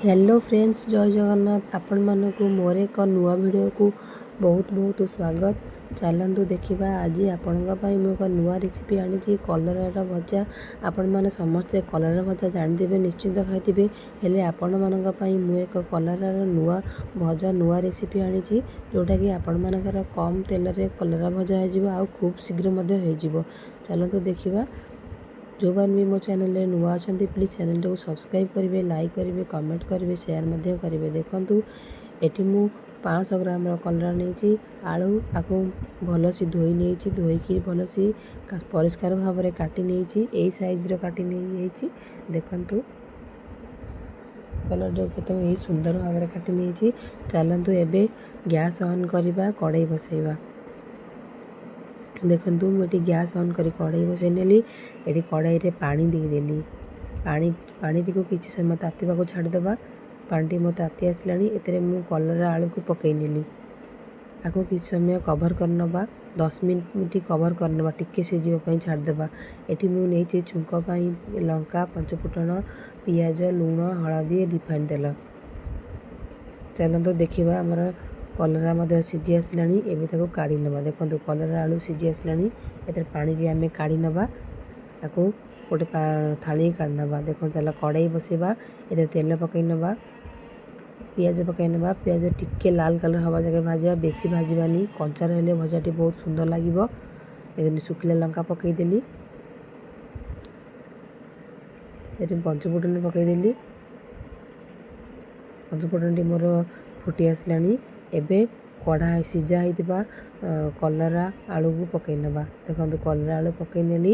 Hello friends, ଜୟ ଜଗନ୍ନାଥ। ଆପଣମାନଙ୍କୁ ମୋର ଏକ ନୂଆ ଭିଡ଼ିଓକୁ ବହୁତ ବହୁତ ସ୍ୱାଗତ। ଚାଲନ୍ତୁ ଦେଖିବା, ଆଜି ଆପଣଙ୍କ ପାଇଁ ମୁଁ ଏକ ନୂଆ ରେସିପି ଆଣିଛି, କଲରାର ଭଜା। ଆପଣମାନେ ସମସ୍ତେ କଲରା ଭଜା ଜାଣିଥିବେ, ନିଶ୍ଚିନ୍ତ ଖାଇଥିବେ। ହେଲେ ଆପଣମାନଙ୍କ ପାଇଁ ମୁଁ ଏକ କଲରାର ନୂଆ ଭଜା, ନୂଆ ରେସିପି ଆଣିଛି, ଯେଉଁଟାକି ଆପଣମାନଙ୍କର କମ୍ ତେଲରେ କଲରା ଭଜା ହେଇଯିବ ଆଉ ଖୁବ୍ ଶୀଘ୍ର ମଧ୍ୟ ହେଇଯିବ। ଚାଲନ୍ତୁ ଦେଖିବା। ଯେଉଁମାନେ ବି ମୋ ଚ୍ୟାନେଲରେ ନୂଆ ଅଛନ୍ତି, ପ୍ଲିଜ୍ ଚ୍ୟାନେଲଟାକୁ ସବସ୍କ୍ରାଇବ୍ କରିବେ, ଲାଇକ୍ କରିବେ, କମେଣ୍ଟ କରିବେ, ସେୟାର ମଧ୍ୟ କରିବେ। ଦେଖନ୍ତୁ, ଏଠି ମୁଁ 500 ଗ୍ରାମର କଲରା ନେଇଛି, ଆଳୁ। ଆକୁ ଭଲସେ ଧୋଇ ନେଇଛି। ଧୋଇକି ଭଲସେ ପରିଷ୍କାର ଭାବରେ କାଟି ନେଇଛି। ଏଇ ସାଇଜ୍ର କାଟି ନେଇଯାଇଛି। ଦେଖନ୍ତୁ, କଲରାଟାକୁ କେତେ ଏଇ ସୁନ୍ଦର ଭାବରେ କାଟି ନେଇଛି। ଚାଲନ୍ତୁ, ଏବେ ଗ୍ୟାସ୍ ଅନ୍ କରିବା, କଡ଼େଇ ବସେଇବା। ଦେଖନ୍ତୁ, ମୁଁ ଏଠି ଗ୍ୟାସ୍ ଅନ୍ କରି କଡ଼େଇ ବସେଇ ନେଲି। ଏଠି କଡ଼େଇରେ ପାଣି ଦେଇଦେଲି। ପାଣିଟିକୁ କିଛି ସମୟ ତାତିବାକୁ ଛାଡ଼ିଦେବା। ପାଣିଟି ମୋ ତାତି ଆସିଲାଣି। ଏଥିରେ ମୁଁ କଲରା ଆଳୁକୁ ପକାଇ ନେଲି। ଆକୁ କିଛି ସମୟ କଭର୍ କରିନେବା। 10 ମିନିଟ୍ କଭର୍ କରିନେବା, ଟିକେ ସିଝିବା ପାଇଁ ଛାଡ଼ିଦେବା। ଏଠି ମୁଁ ନେଇଛି ଛୁଙ୍କ ପାଇଁ ଲଙ୍କା, ପଞ୍ଚଫୁଟଣ, ପିଆଜ, ଲୁଣ, ହଳଦୀ, ରିଫାଇନ୍ ତେଲ। ଚାଲନ୍ତୁ ଦେଖିବା, ଆମର କଲରା ମଧ୍ୟ ସିଝି ଆସିଲାଣି। ଏବେ ତାକୁ କାଢ଼ି ନେବା। ଦେଖନ୍ତୁ, କଲରା ଆଳୁ ସିଝି ଆସିଲାଣି। ଏଥିରେ ପାଣିରେ ଆମେ କାଢ଼ି ନେବା। ତାକୁ ଗୋଟେ ଥାଳି କାଢ଼ି ନେବା। ଦେଖନ୍ତୁ, ଚାଲ କଡ଼େଇ ବସେଇବା। ଏଥିରେ ତେଲ ପକାଇ ନେବା, ପିଆଜ ପକାଇ ନେବା। ପିଆଜ ଟିକେ ଲାଲ କଲର୍ ହେବା ଯାକେ ଭାଜିବା, ବେଶୀ ଭାଜିବାନି। କଞ୍ଚା ରହିଲେ ଭଜାଟି ବହୁତ ସୁନ୍ଦର ଲାଗିବ। ଶୁଖିଲା ଲଙ୍କା ପକାଇଦେଲି। ଏଠି ପଞ୍ଚଫୁଟଣ ପକାଇଦେଲି। ପଞ୍ଚଫୁଟଣଟି ମୋର ଫୁଟି ଆସିଲାଣି। ଏବେ କଢ଼ା ସିଝା ହେଇଥିବା କଲରା ଆଳୁକୁ ପକାଇ ନେବା। ଦେଖନ୍ତୁ, କଲରା ଆଳୁ ପକାଇ ନେଲି।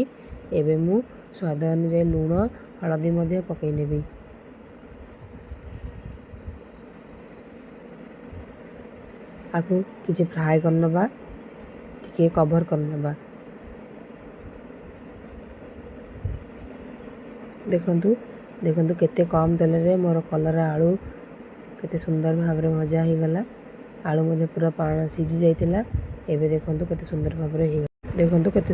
ଏବେ ମୁଁ ସ୍ୱାଦ ଅନୁଯାୟୀ ଲୁଣ, ହଳଦୀ ମଧ୍ୟ ପକାଇ ନେବି। ଆକୁ କିଛି ଫ୍ରାଏ କରିନେବା, ଟିକେ କଭର୍ କରିନେବା। ଦେଖନ୍ତୁ, ଦେଖନ୍ତୁ, କେତେ କମ୍ ତେଲରେ ମୋର କଲରା ଆଳୁ କେତେ ସୁନ୍ଦର ଭାବରେ ଭଜା ହେଇଗଲା। ଆଳୁ ମଧ୍ୟ ପୁରା ସିଝି ଯାଇଥିଲା। ଏବେ ଦେଖନ୍ତୁ, କେତେ ସୁନ୍ଦର ଭାବରେ ହେଇଗଲା। ଦେଖନ୍ତୁ କେତେ